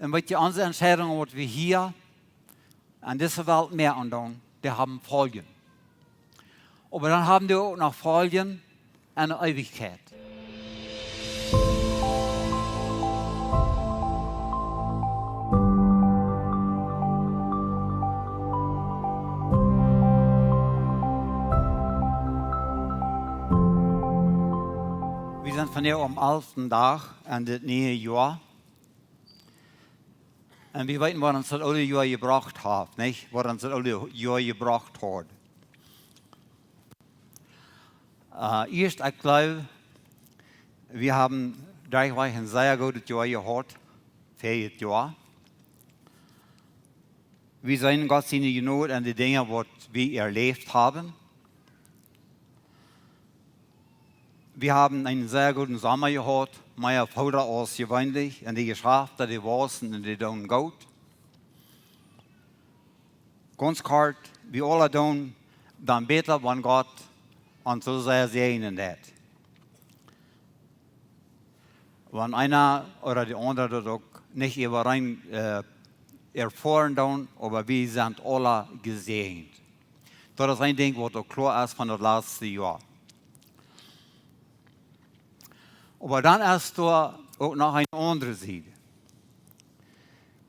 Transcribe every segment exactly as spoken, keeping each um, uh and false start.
Un weet jie, onse Entscheidungen, waut wie hia aun dise Welt moaken doonen, dee haben Foljen. Oba dan haben dee uk noch Foljen enne Eewichkjeit. Wie sent vondoag aum alften Dach aun dit niee Joa. Un wie weeten, waut ons daut oole Joa jebrocht haft, nich? Waut ons daut oole Joa jebrocht haud. Äh, ieescht, ekj jleew, wie haben derchwajch een sea goodet Joa jehaut, fa dit Joa. Wie seenen Gott siene Jnod aun de Dinja, waut wie erläft haben. Wie haben eenen sea gooden Somma jehaut, mea Foda aus jeweenlich, un de Jeschafta, dee wausen un dee doonen goot. Gaunz kort, wie aula doonen dan bäta, wan Gott ons soo sea säajnen deit. Wan eena ooda de aundra daut uk nich äwareen, äh, erfoaren doonen, oba wie sent aula jesäajent. Daut es een Dinkj, waut uk kloa es von daut latste Joa. Oba dan es doa uk noch eene aundre Sied.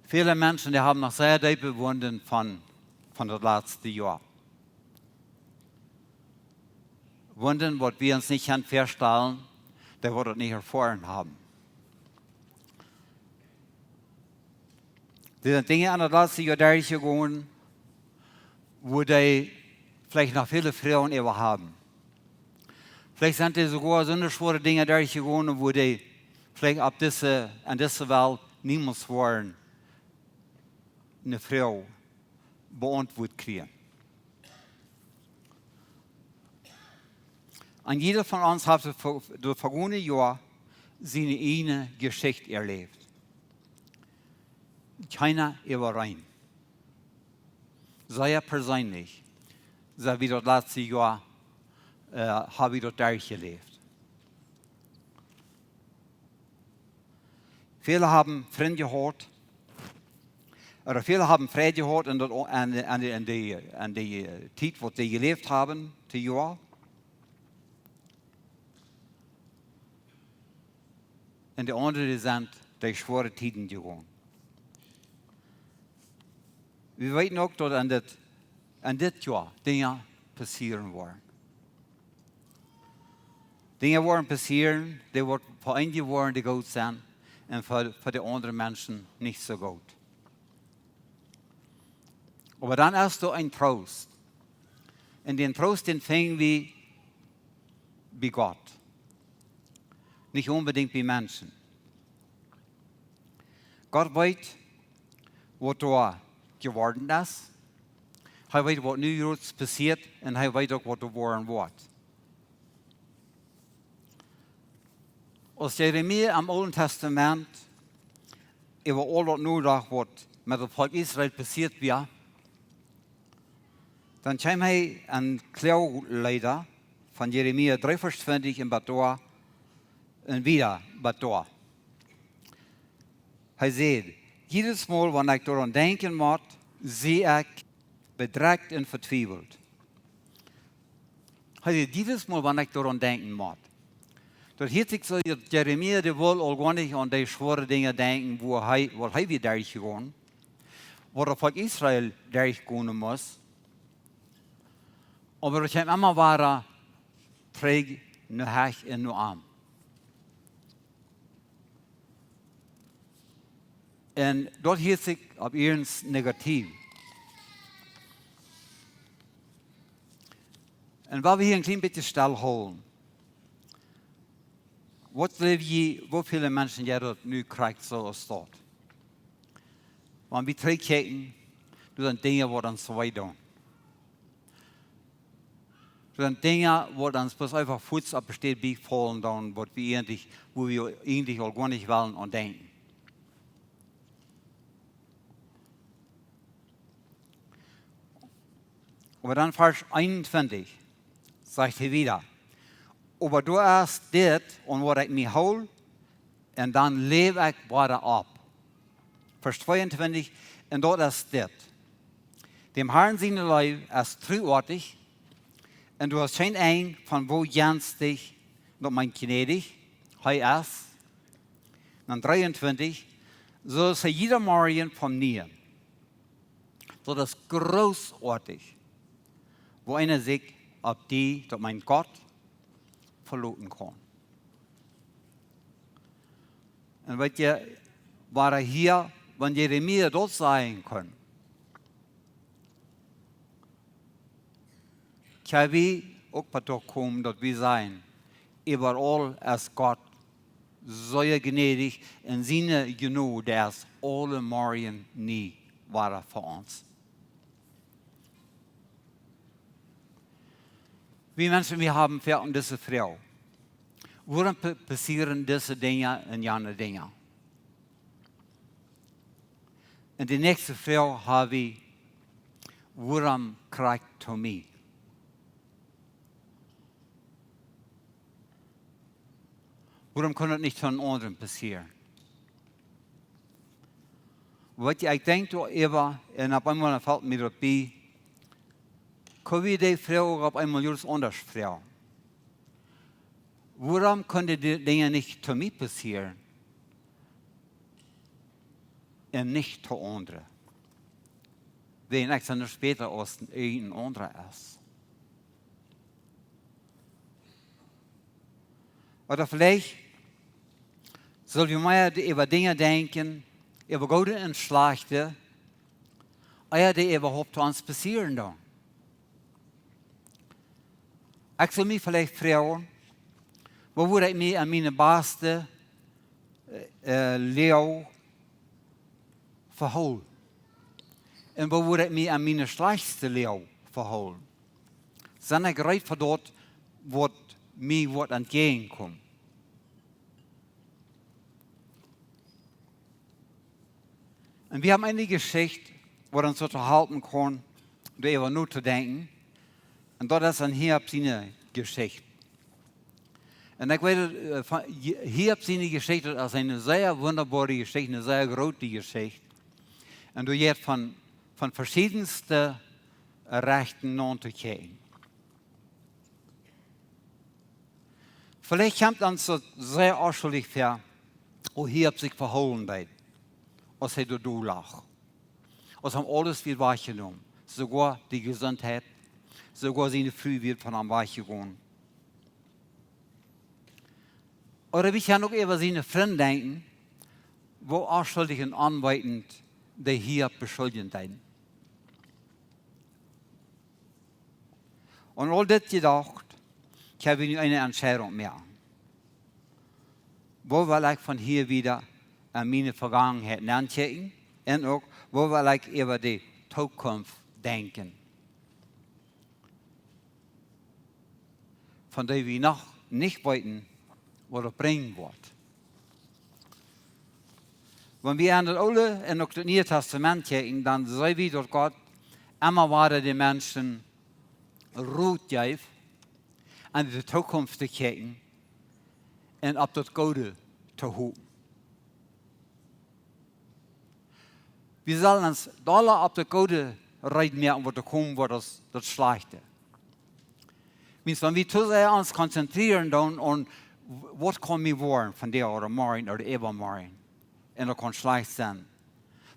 Väle Menschen, dee haben noch sea deepe Wunden von, von daut latste Joa. Wunden, waut wie ons nich kjennen väastalen, dee waut daut nich erfoaren haben. Dee sent Dinja aun daut latste Joa derchjegonen, wua dee veleicht noch väle Froagen äwa haben. Veleicht sent dee soogoa soone schwoare Dinja derchjegonen, wua dee veleicht opp dise, aun dise Welt niemols woaren eene Froag beauntwuat kjrieen. Un jieda von ons haft daut ve-, daut vegonen Joa siene ieejne Jeschicht erläft. Kjeena äwareen. Sea perseenlich, soo aus wie daut latste Joa, äh, haben wie daut derchjeläft. Väle haben Frind jehaut, ooda väle haben Fräd jehaut en daut, en, en, en dee, en dee, äh, Tiet, waut see jeläft haben, daut Joa. Un de aundre, dee sent derch schwoare Tieden jegonen. Wie weeten uk, daut aun dit, aun dit Joa Dinja passieren woaren. Dinja woaren passieren, dee woaren fa eenje woaren dee goot sennen un fa, fa de aundre Menschen nich soo goot. Oba dan es doa een Troost. Un dän Troost, dän finj wie bie Gott. Nich onbedinjt bie Menschen. Gott weet, waut doa jeworden es. Hee weet, waut nu jrods passieet, un hee weet uk, waut doa woaren woat. Aus Jeremia em Oolen Testament äwa aul daut nodocht, waut met daut Volkj Israel passieet wia, dan kjeem hee aun Kloaglieda von Jeremia dree Varsch twintich un bat doa un wieda bat doa. Hee säd: "Jiedes Mol, wan ekj doaraun denkjen mott, sie ekj bedrekjt un vetwiewelt." Hee säd: "Jiedes Mol, wan ekj doaraun denkjen mott." Daut hieet sikj soo, daut Jeremia, dee wull aul goanich aun dee schwoare Dinja denkjen, wua hee, waut hee wia derchjegonen, waut daut Volkj Israel derchgonen must. Oba daut kjeem emma wada trigj no Hecht un no am. Un daut hieet sikj opp ieescht negativ. Un wan wie hia een kjlien bät stell hoolen, waut jleew jie, woo väle Menschen jeit daut nu krakjt soo aus daut? Wan wie trigjkjikjen, doa sent Dinja, waut ons wee doonen. Doa sent Dinja, waut ons bloos eefach fuaz opp de Städ biefaulen doonen, waut wie eejentlich, wua wie eejentlich aul goanich wellen aun denkjen. Oba dan Varsch eenuntwintich sajcht hee wieda: "Oba doa es dit, aun waut ekj mie hool, un dan läw ekj wada opp." Varsch tweeuntwintich, un daut es dit: Däm Harn siene Leew es truoatich, un doa es kjeen Enj von woo jensdich, daut meent jnädich, hee es. Dan dreeuntwintich: Soo es hee jieda Morjen vom nieen. Daut es grootoatich, woo eena sikj opp dee, daut meent Gott, veloten kaun. Un weet jie, wada hia, wan Jeremia daut sajen kunn, kjenn wie uk bat doa komen, daut wie sajen, äwaraul es Gott sea jnädich un siene Jnod es aule Morjen nie wada fa ons. Wie Menschen, wie haben foaken dise Froag: Wuarom pa-, passieren dise Dinja un jane Dinja? Un de näakjste Froag ha wie: Wuarom krakjt to mie? Wuarom kaun daut nich to een aundren passieren? Weet jie, ekj denkj doaräwa, un opp eemol felt mie daut bie, kunn wie dee Froag opp eemol jrods aundasch froagen: Wuarom kunnen dee Dinja nich to mie passieren un nich to aundre? Wäajen ekj sie nich bäta aus een aundra es. Ooda veleicht sull wie mea de-, äwa Dinja denkjen, äwa goode un schlajchte, ea dee äwahaupt to ons passieren doonen. Ekj sull mie veleicht froagen: Woo wudd ekj mie aun miene baste, äh, äh, Läagen vehoolen? Un woo wudd ekj mie aun miene schlajchtste Läagen vehoolen? Sie ekj reed fa daut, waut mie woat entjäajenkomen? Un wie haben eene Jeschicht, waut ons doatoo halpen kaun, doaräwa notodenkjen. Un daut es aun Hiob siene Jeschicht. Un ekj weet, äh, von Je-, Hiob siene Jeschicht, daut es eene sea wundaboare Jeschicht, eene sea groote Jeschicht. Un doa jeit von, von veschiedenste Rechten nauntokjikjen. Veleicht kjemt ons daut sea onschuldich väa, woo Hiob sikj vehoolen deed, aus hee doa doa lach. Aus am aules wort wajchjenomen, soogoa de Jesuntheit, soogoa siene Fru wort von am wajchjegonen. Ooda wie kjennen uk äwa siene Frind denkjen, woo onschuldich un onweetend dee Hiob beschuldjen deeden. Un aul dit jedocht, ekj hab nu eene Entscheidunk moaken. Woo well ekj von hia wieda aun miene Vegangenheit nankjikjen? Un uk, woo well ekj äwa de Tookunft denkjen, von dee wie noch nich weeten, waut daut brinjen woat? Wan wie aun daut Oole un uk daut Niee Tastament kjikjen, dan seenen wie, daut Gott emma wada de Menschen Rot jeef, aun de Tookunft to kjikjen un opp daut Goode to hopen. Wie sellen ons dolla opp daut Goode reed moaken, waut doa komen woat, aus daut Schlajchte. Wiels wan wie too sea ons konzentrieren doonen aun, waut kaun mie woaren vondoag ooda morjen ooda äwamorjen, un daut kaun schlajcht sennen,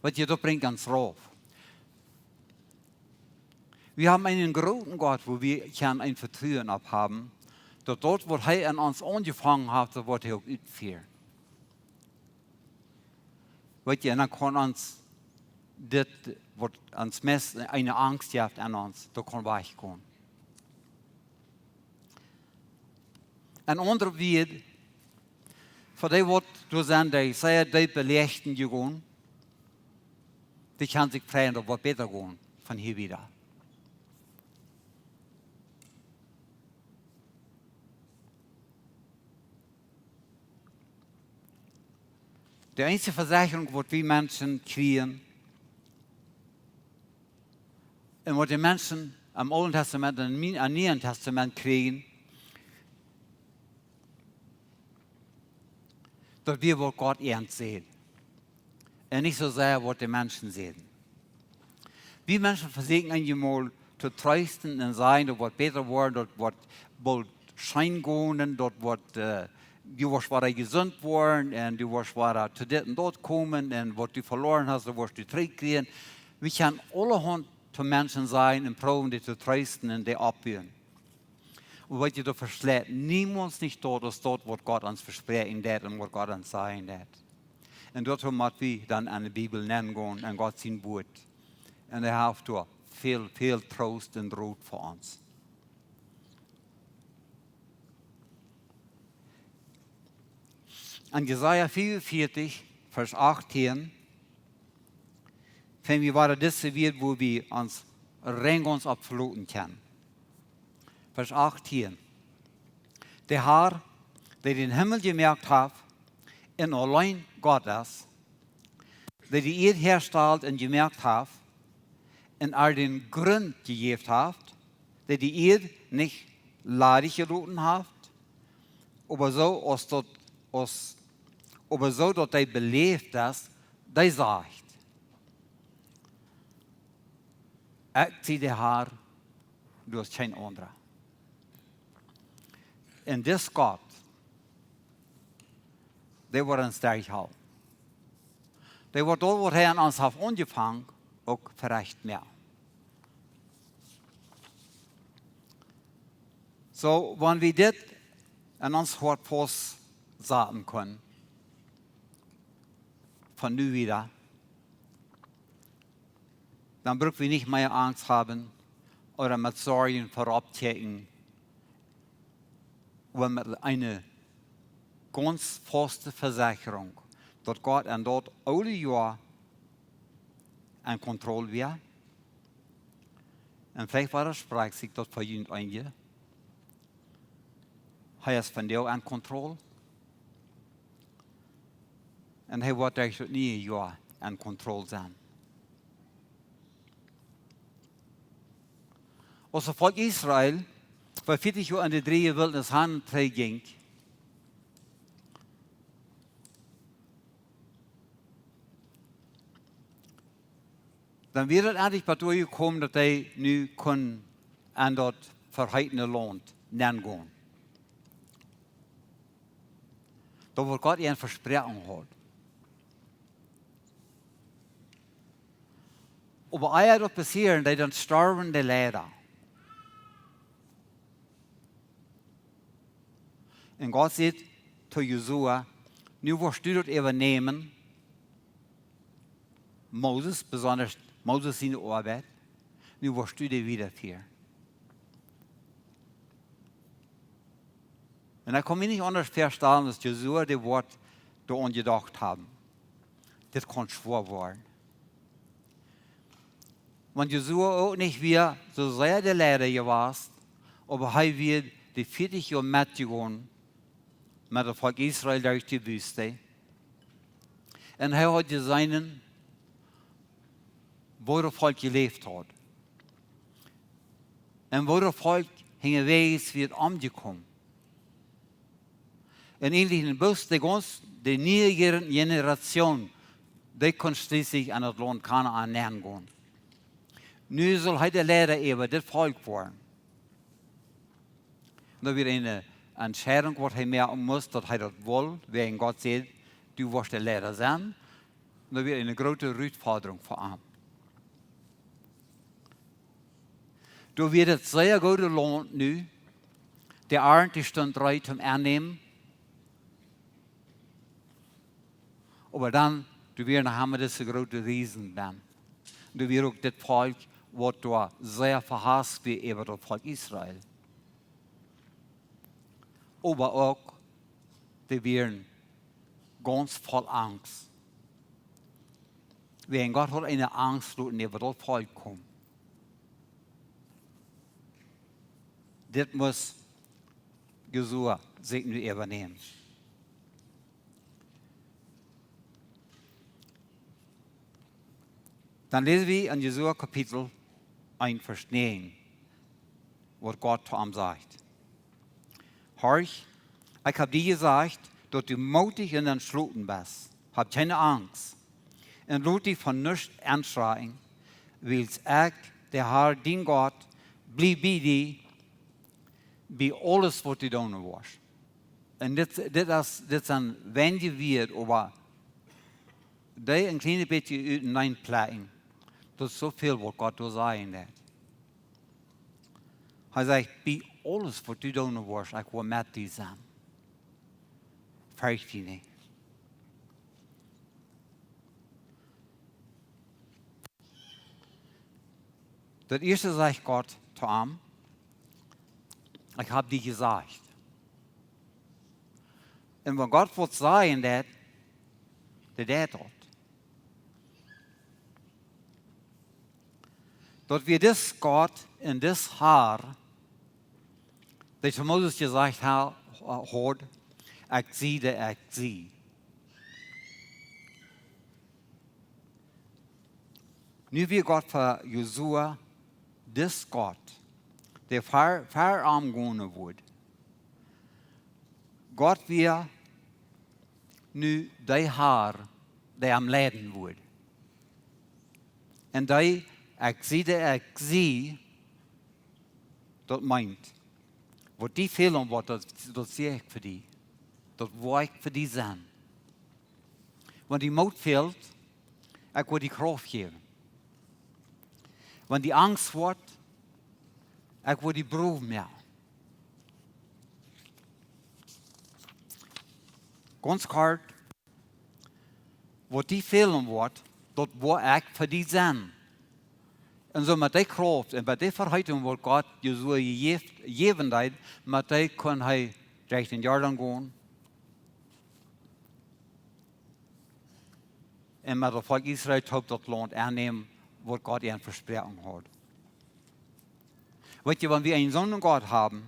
weet jie, daut brinjt ons rauf. Wie haben eenen grooten Gott, wua wie kjennen een Vetruen opp haben, daut daut, waut hee aun ons aunjefongen haft, daut woat hee uk utfieren. Weet jie, un dan kaun ons dit, waut ons meist eene Angst jeft aun ons, daut kaun wajchgonen. En aundre Wieed, fa dee, waut doa sent, dee sea deepe Läajen jegonen, dee kjennen sikj freien, daut woat bäta gonen von hia wieda. De eensje Vesechrunk, waut wie Menschen kjrieen, un waut de Menschen em Oolen Tastament un em Nie-, em Nieen Tastament kjrieen, daut wia, waut Gott an säd. un nich soo sea waut de Menschen säden. Wie Menschen vesieekjen eenjemol to treesten un sajen, daut woat bäta woaren, daut woat boolt scheen gonen, daut woat, äh, du woascht wada jesunt woaren un du woascht wada to dit un daut komen un waut du veloaren hast, daut woascht du trigjkjrieen. Wie kjennen aulahaunt to Menschen sajen un proowen dee to treesten un dee oppbuen. Oba weet jie, daut veschleit niemols nich daut, aus daut waut Gott ons vespräakjen deit un waut Gott ons sajen deit. Un doarom mott wie dan aun de Bibel nengonen, aun Gott sien Wuat. Un hee haft doa väl, väl Troost un Rot fa ons. En Jesaja vea un vieetich, Varsch achtieen, finj wie wada dise Wieed, wua wie ons rein gaunz opp veloten kjennen. Varsch achtieen. De Herr, dee dän Himmel jemoakt haft un auleen Gott es, dee de Ieed häastalt un jemoakt haft un äa dän Grunt jejäft haft, dee de Ieed nich ladich jeloten haft, oba soo aus daut, aus, oba soo daut dee beläft es, dee sajcht: Ekj sie de Herr, doa es kjeen aundra. Un dis Gott, dee woat ons derchhoolen. Dee woat daut, waut hee aun ons haft aunjefongen, uk ferajcht moaken. Soo, wan wie dit en ons Hoat faust saten kjennen, von nu wieda, dan bruck wie nich mea Angst haben ooda met Sorjen verop kjikjen, oba met eene gaunz faste Vesechrunk, daut Gott en daut oole Joa en Kontroll wia. Un veleicht wadasprakjt sikj daut fa junt eenje. Hee es vondoag en Kontroll. Un hee woat derch daut niee Joa en Kontroll sennen. Aus daut Volkj Israel fa vieetich Joa en de dreeje Wiltnis han un trigj jinkj, dan wia daut endlich bat doa jekomen, daut dee nu kunnen aun daut veheetne Launt nengonen. Daut, waut Gott an vesproaken haud. Oba ea daut passieed, dee dan storwen de Leida. Un Gott säd to Josua: Nu woascht du daut äwanämen. Moses, besonda Moses siene Oabeit, nu woascht du dee wiedafieren. Un ekj kaun mie nich aundasch väastalen, aus Josua, dee woat doaraun jedocht haben. Dit kaun schwoa woaren. Wan Josua uk nich wia soo sea de Leida jewast, oba hee wia de vieetich Joa metjegonen met daut Volkj Israel derch de Wüste. Un hee haud jeseenen, woo daut Volkj jeläft haud. Un woo daut Volkj hinjawäajes wia omjekomen. Un eejentlich en bloos de gaunz, de niee Generation, dee kunn schlieslich aun daut Launt Kanaan nengonen. Nu sull hee de Leida äwa dit Volkj woaren. Daut wia eene Entscheidunk, waut hee moaken must, daut hee daut wull, wäajen Gott säd: Du woascht de Leida sennen. Daut wia eene groote Rutfodrunk fa am. Doa wia daut sea goode Launt nu. De Arnt, dee stunt reed toom aunnämen. Oba dan, doa wieren noch emma dise groote Riesen dan. Doa wia uk dit Volkj, waut doa sea vehast wia äwa daut Volkj Israel. Oba uk, dee wieren gaunz voll Angst. Wäajen Gott haud eene Angst loten äwa daut Volkj komen. Dit must Josua sikj nu äwanämen. Dan läsen wie en Josua Kapitel eent, Varsch näajen, waut Gott to am sajcht: Horch, ekj hab die jesajcht, daut du mootich un entschloten best. Hab kjeene Angst. Un lot die von nuscht aunschrakjen, wiels ekj, de Herr, dien Gott, bliew bie die, bie aules waut du doonen woascht. Un dit, dit es, dit sent weinje Wieed, oba dee een kjlien bät uteneen plekjen, daut es soo väl waut Gott doa sajen deit. Hee sajcht: Bie aules waut du doonen woascht, ekj woa met die sennen. Ferjcht die nich. Daut ieeschte sajcht Gott to am: Ekj hab die jesajcht. Un wan Gott waut sajen deit, dan deit hee daut. Daut wia dis Gott un dis Herr, dee to Moses jesajcht ha-, haud: Ekj sie, dee ekj sie. Nu wia Gott fa Josua dis Gott, dee ver, ver am gonen wudd. Gott wia nu dee Herr, dee am leiden wudd. Un dee: Ekj sie, dee ekj sie, daut meent: Waut die fälen woat, daut, daut sie ekj fa die. Daut woa ekj fa die sennen. Wan die Moot fält, ekj woa die Krauft jäwen. Wan die Angst woat, ekj woa die brow moaken. Gaunz kort: Waut die fälen woat, daut woa ekj fa die sennen. Un soo met dee Krauft un met dee Verheitunk, waut Gott Josua jejäft, jäwen deed, met dee kunn hee derch dän Jordan gonen un met daut Volkj Israel toop daut Launt aunnämen, waut Gott an vesproaken haud. Weet jie, wan wie eenen soon Gott haben,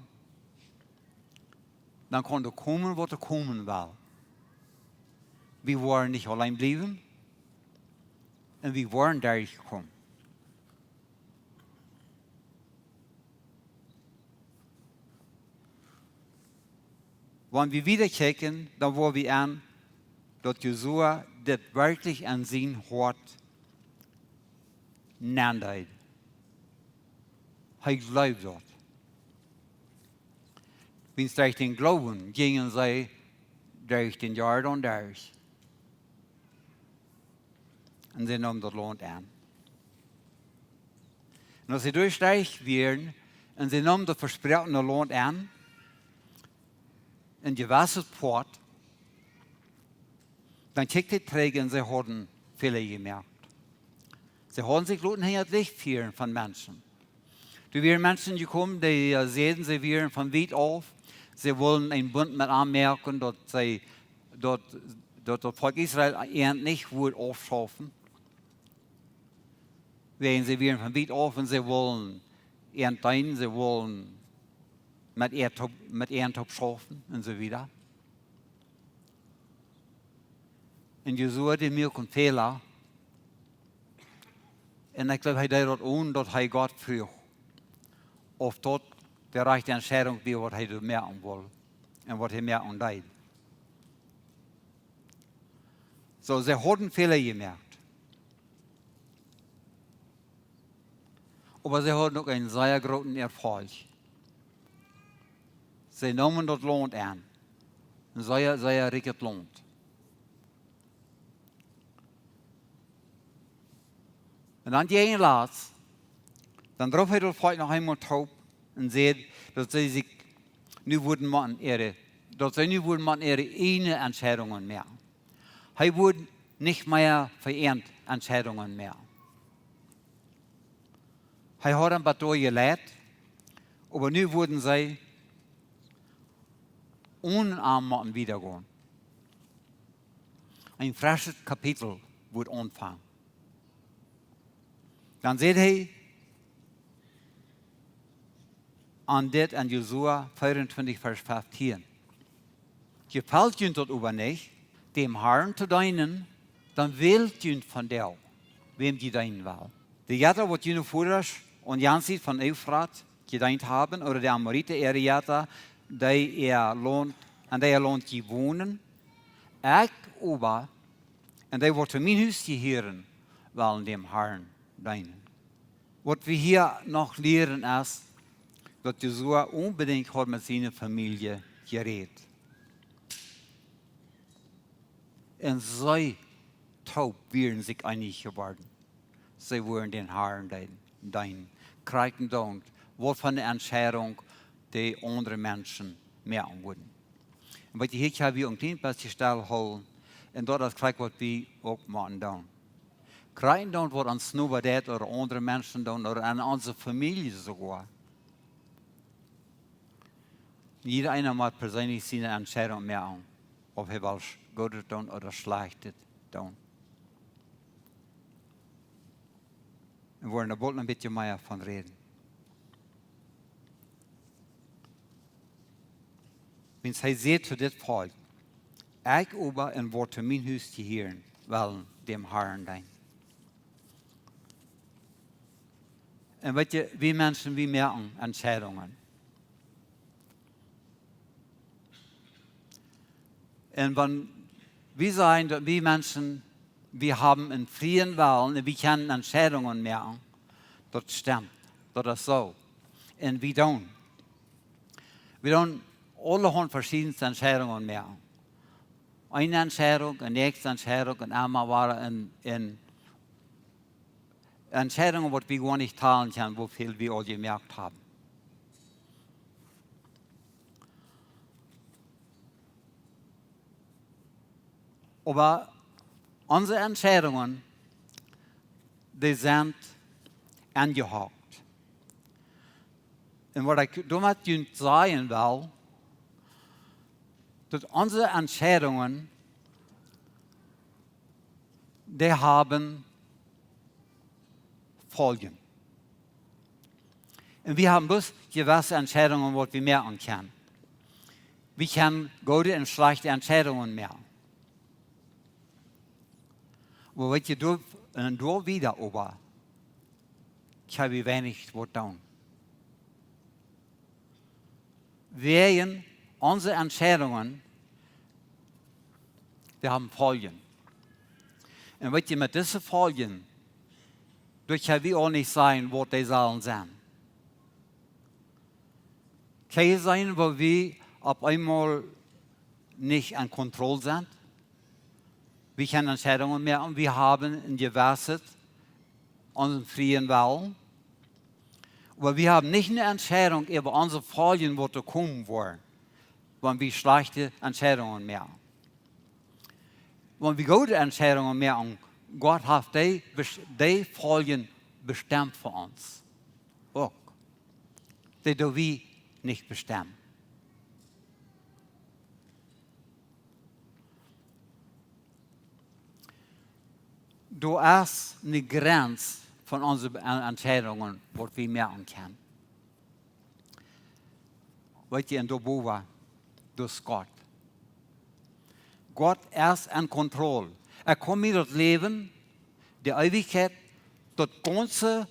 dan kaun doa komen, waut doa komen well. Wie woaren nich auleen bliewen un wie woaren derchkomen. Wan wie wieda kjikjen, dan woa wie seenen, daut Josua dit werkjlich en sien Hoat nenn deed. Hee jleewd daut. Wiels derch dän Gloowen jinjen see derch dän Jordan derch. Un see neemen daut Launt aun. Un aus see derchwieren un see neemen daut vesproakene Launt aun, een jewesset Poat, dan kjikjt hee trigj un see hauden Fäla jemoakt. See hauden sikj loten hinja daut Licht fieren von Menschen. Doa wieren Menschen jekomen, dee, äh, säden, see wieren von wiet auf. See wullen eenen Bunt met an moaken, daut see, daut, daut daut Volkj Israel an nich wudd aufschaufen. Wäajen see wieren von wiet auf un see wullen an deenen, see wullen met an toop, met an toop schaufen un soo wieda. Un Josua, dee muak een Fäla. Un ekj jleew, hee deed daut, onen daut hee Gott fruach, auf daut de rajchte Entscheidunk wia, waut hee doa moaken wull un waut hee moaken deed. Soo, see hauden Fäla jemoakt. Oba see hauden uk eenen sea grooten Erfolg. See neemen daut Launt aun. Een sea, sea rikjet Launt. Un dan jäajen latst, dan roopt hee daut Volkj noch eemol toop un sajcht, daut see sikj nu wudden motten äare, daut see nu wudden motten äare eejne Entscheidungen moaken. Hee wudd nich mea fa an Entscheidungen moaken. Hee haud an bat doa jeleit, oba nu wudden see onen am motten wieda gonen. Een freschet Kapitel wudd aunfangen. Dan sajcht hee, aun dit en Josua veeauntwintich, Varsch feftieen: Jefelt junt daut oba nich, däm Herrn to deenen, dan wält junt von doa, wäm jie deenen wellen. De Jetta, waut june Vodasch aun jane Sied von Eufrat jedeent haben, ooda de Amorita äare Jetta, dee äa Launt, aun dee äa Launt jie wonen. Ekj oba, Un dee, waut to mien Hus jehieren, wellen däm Harn deenen. Waut wie hia noch lieren es, daut Josua onbedinjt haud met siene Famielje jerät. Un see toop wieren sikj eenich jeworden. See wullen dän Harn deenen, deenen. Krakjt endoont, waut fa eene Entscheidunk dee aundre Menschen moaken wudden. Un waut hia, hia wie ons een bät stell hoolen, un daut es krakjt waut wie uk motten doonen. Krakjt endoont, waut ons Noba deit ooda aundre Menschen doonen ooda en onse Famielje soogoa. Jieda eena mott perseenlich siene Entscheidunk moaken, auf hee well sch-, Goodet doonen ooda Schlajchtet doonen. Un wie woaren doa boolt een bät mea von räden. Wiels hee säd to dit Volkj: "Ekj oba un waut to mien Hus jehieren, wellen däm Harn deenen." Un weet jie, wie Menschen, wie moaken Entscheidungen. Un wan wie sajen daut wie Menschen, wie haben eenen frieen Wellen un wie kjennen Entscheidungen moaken, daut stemmt, daut es soo. Un wie doonen. Wie doonen aulahaunt veschiedne Entscheidungen moaken. Eene Entscheidunk, eene näakjste Entscheidunk un emma wada eene, eene Entscheidunk, waut wie goanich talen kjennen, woo väl wie aul jemoakt haben. Oba onse Entscheidungen, dee sent aunjehakt. Un waut ekj doamet junt sajen well, daut onse Entscheidungen, dee haben Foljen. Un wie haben bloos jewesse Entscheidungen, waut wie moaken kjennen. Wie kjennen goode un schlajchte Entscheidungen moaken. Oba weet jie, doa, un doa wieda oba, kjenn wie weinich waut doonen. Wäajen onse Entscheidungen, dee haben Foljen. Un weet jie, met dise Foljen, doa kjenn wie uk nich sajen, waut dee sellen sennen. Kjenn jie seenen, woo wie opp eemol nich aun Kontroll sent? Wie kjennen Entscheidungen moaken, wie haben een jewesset, onsen frieen Wellen. Oba wie haben nich eene Entscheidunk äwa onse Foljen, waut doa komen woaren, wan wie schlajchte Entscheidungen moaken. Wan wie goode Entscheidungen moaken, Gott haft dee bes-, dee Foljen bestemt fa ons. Uk. Dee doo wie nich bestemmen. Doa es eene Grenz von onse Be-, An-, Entscheidungen, waut wie moaken kjennen. Weet jie, un doa bowa, doa es Gott. Gott es aun Kontroll. Hee kaun mie daut Läwen, de Eewichkjeit, daut gaunze,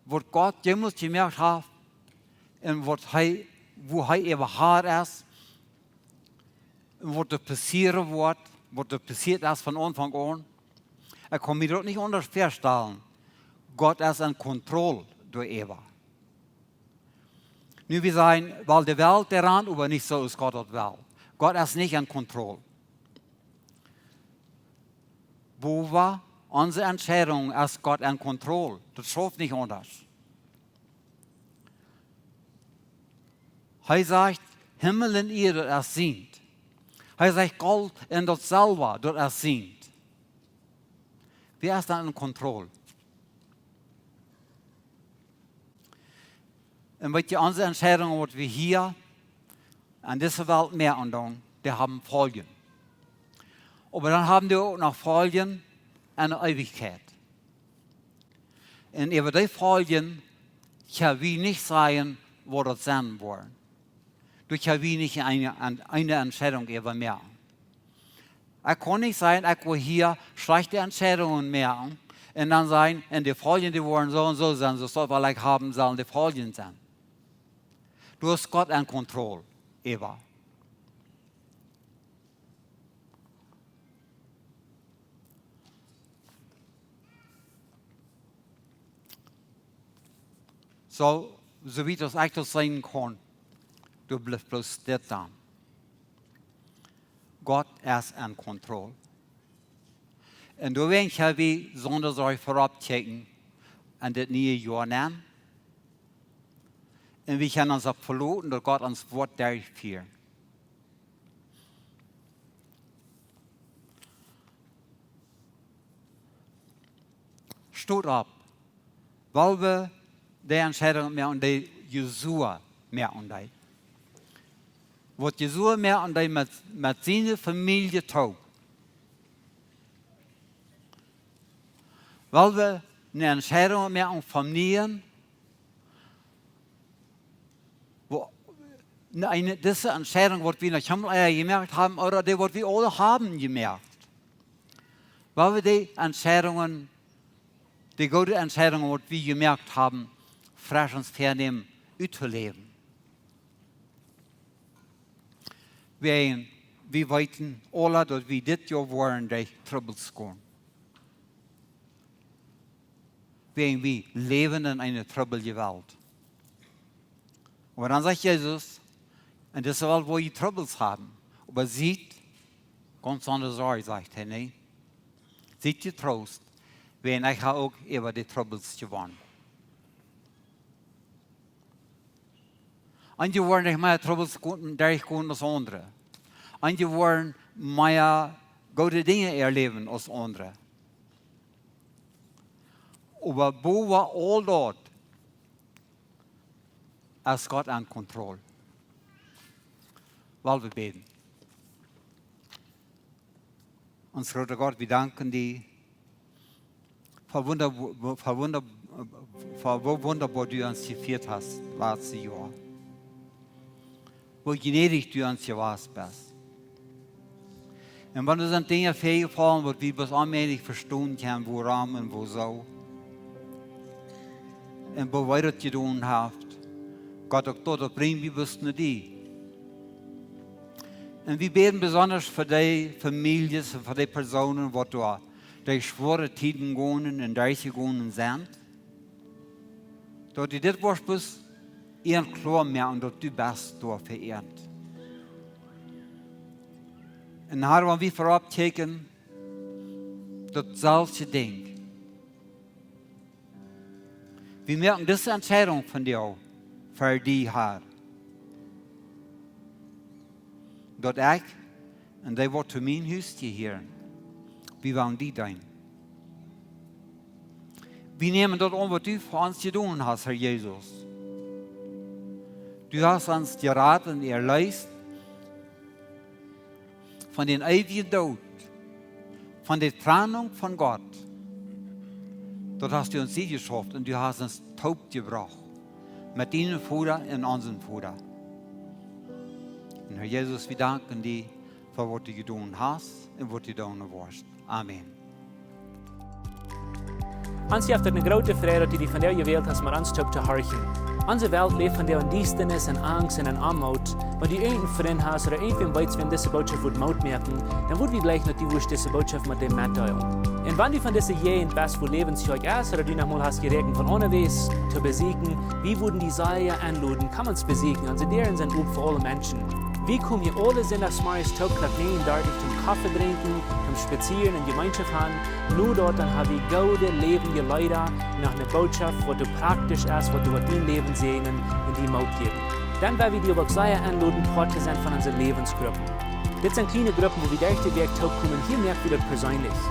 waut Gott jemols jemoakt haft, un waut hee, woo hee äwa es, un waut doa passieren woat, waut doa passieet es von Aunfank aun. Ekj kaun mie daut nich aundasch väastalen. Gott es aun Kontroll doaräwa. Nu, wie sajen, wiels de Welt doaraun, oba nich soo aus Gott daut well. Gott es nich aun Kontroll. Bowa onse Entscheidunk es Gott aun Kontroll. Daut schauft nich aundasch. Hee sajcht, Himmel un Ieed, daut es sient. Hee sajcht, Golt un daut Selwa, daut es sient. Wäa es dan aun Kontroll? Un weet jie, onse Entscheidungen, waut wie hia aun dise Welt moaken doonen, dee haben Foljen. Oba dan haben dee uk noch Foljen en de Eewichkjeit. Un äwa dee Foljen kjenn wie nich sajen, waut daut sennen woaren. Doa kjenn wie nich eene, eene, eene Entscheidunk äwa moaken. Ekj kaun nich sajen, ekj well hia schlajchte Entscheidungen moaken un dan sajen, un de Foljen, dee woaren soo un soo sennen, soo aus ekj haben, sellen de Foljen sennen. Doa es Gott aun Kontroll äwa. Soo, soo wiet aus ekj daut seenen kaun, doa blift bloos dit dan. Gott es en Kontroll. Un doawäajen ha wie Sindach soo väaropp kjikjen aun dit niee Joa nenn. Un wie kjennen ons opp veloten, daut Gott ons woat derchfieren. Stot opp. Well wie de Entscheidung moaken, dee Josua moaken deed? Waut Josua moaken deed met, met siene Famielje toop. Well wie eene Entscheidung moaken, Famielje, woo, eene, dise Entscheidung, waut wie noch kjeenmol ea jemoakt haben, ooda dee, waut wie aul haben jemoakt. Well wie dee Entscheidungen, dee goode Entscheidungen, waut wie jemoakt haben, fresch ons väanämen, uttoläwen. Wie, wie weeten aula, daut wie dit Joa woaren derch Trubbels gonen. Wäajen wie läwen en eene trubbelje Welt. Oba dan sajcht Jesus, en dise Welt woa jie Trubbels haben. Oba siet, gaunz aune Sorj, sajcht hee, nä. Siet jetroost, wäajen ekj ha uk äwa de Trubbels jewonnen. Eenje woaren derch mea Trubbels go-, derchgonen aus aundre. Eenje woaren mea goode Dinja erläwen aus aundre. Oba bowa aul daut es Gott en Kontroll. Lot ons bäden. Ons groota Gott, wie danken die fa wunda-, fa wunda-, fa woo wundaboa du ons jefieet hast latste Joa. Woo jnädich du ons jewast best. Un wan doa sent Dinja väajefollen, waut wie bloos onmäajlich vestonen kjennen, wuarom un woosoo. Un woo wie daut jedonen haben. Gott, uk daut, daut brinj wie bloos no die. Un wie bäden besonda fa dee Famieljes un fa dee Persoonen, waut doa derch schwoare Tieden gonen un derchjegonen sent. Daut du dit woascht bloos an kloa moaken, daut du best doa fa an. Un Herr, wan wie väaropp kjikjen, daut selwje Dinkj. Wie moaken dise Entscheidung vondoag fa die, Herr. Daut ekj un dee, waut to mien Hus jehieren, wie wellen die deenen. Wie nämen daut aun, waut du fa ons jedonen hast, Herr Jesus. Du hast ons jerat un erleest von dän eewjen Doot, von de Trennung von Gott. Daut hast du ons hia jeschauft un du hast ons toop jebrocht met dienen Voda un onsen Voda. Un Herr Jesus, wie danken die fa waut du jedonen hast un waut du doonen woascht. Amen. Ons jeft et eene groote Freid, daut du die vondoag jewält hast, met ons toop to horchen. Onse Welt läft vondoag en Diestanis, en Angst un en Oamoot. Wan du irjent een Frint hast ooda irjentwäm weetst, wäm dise Bootschoft wudd Moot moaken, dan wudd wie jleichen, daut du wurscht dise Bootschoft met däm metdeelen. Un wan du von dise Jäajent best, wua Läwens Kjoakj es, ooda du noch mol hast jeräakjent von onjewäs to besieekjen, wie wudden die sea enloden, komm ons besieekjen. Onse Däaren sent op fa aule Menschen. Wie komen hia aule Sindachsmorjes toop Klock näajen dartich toom Koffe drinkjen, toom spazieren un Jemeenschoft haben. No daut dan ha wie goode läwendje Leeda, noch eene Bootschoft, waut doa praktisch es, waut doa waut dien Läwen säajnen un die Moot jäwen. Dan wudd wie die oba uk sea enloden, Poat to sennen von onse Läwensgruppen. Dit sent kjliene Gruppen, wua wie derch de Wäakj toop komen. Hia moak wie daut perseenlich.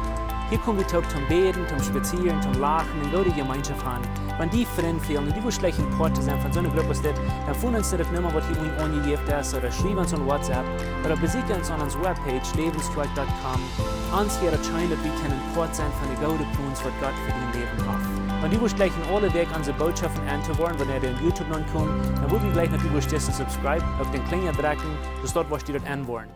Hia kom wie toop toom bäden, toom spazieren, toom lachen un goode Jemeenschoft haben. Wan die Frind fälen un du wurscht jleichen Poat to sennen von soone Grupp aus dit, dan foon ons no de Numma, waut hia unjen aunjejäft es, ooda schriew ons aun WhatsApp, ooda besieekj ons aun onse Webpage, läwensquark dot com. Ons wia et scheen, daut wie kjennen Poat sennen von de goode Plons, waut Gott fa dien Läwen haft. Wan du wurscht jleichen aule Wäakj onse Bootschoften entowoaren, wan dee opp YouTube nopp komen, dan wudd wie jleichen, daut du wurscht disen subscribe, opp dän Klinja drekjen, soo daut du wurscht daut enwoaren.